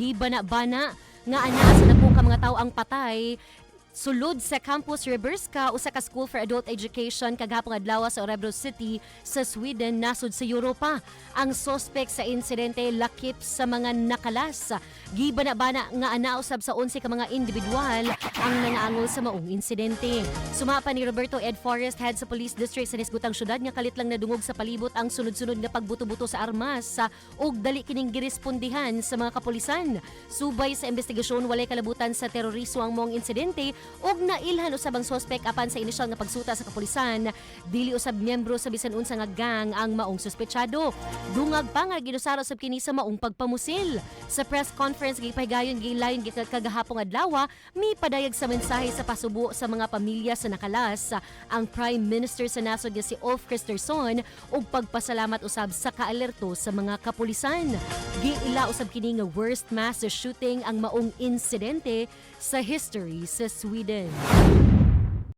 Gibana-bana nga anaa sa 10 ka mga tawo ang patay sulod sa Campus Risbergska, usa ka school for adult education, kagahapon adlaw sa Örebro City sa Sweden, nasod sa Europa. Ang sospek sa insidente lakip sa mga nakalas. Gibana-bana nga anaa usab sa 11 ka mga individual ang nangaangol sa maong insidente. Sumapa ni Roberto Ed Forest, head sa police district sa nisgutang syudad, nga kalit lang nadungog sa palibot ang sunod-sunod nga pagbuto-buto sa armas sa ug dali kining girespondihan sa mga kapulisan. Subay sa investigasyon, walay kalabutan sa terorismo ang maong insidente ug nailhan usab ang sospek, apan sa inisyal nga pagsuta sa kapulisan, dili usab miyembro sa bisan unsa nga gang ang maong suspetsado. Dungag pa nga ginusara usab kini sa maong pagpamusil. Sa press conference gipahigayon gilayon kagahapong adlaw, mipadayag sa mensahe sa pasubo sa mga pamilya sa nakalas ang Prime Minister sa nasod nga si Ulf Kristersson ug pagpasalamat usab sa kaalerto sa mga kapulisan. Giila usab kini nga worst mass shooting ang maong insidente sa history sa Sweden.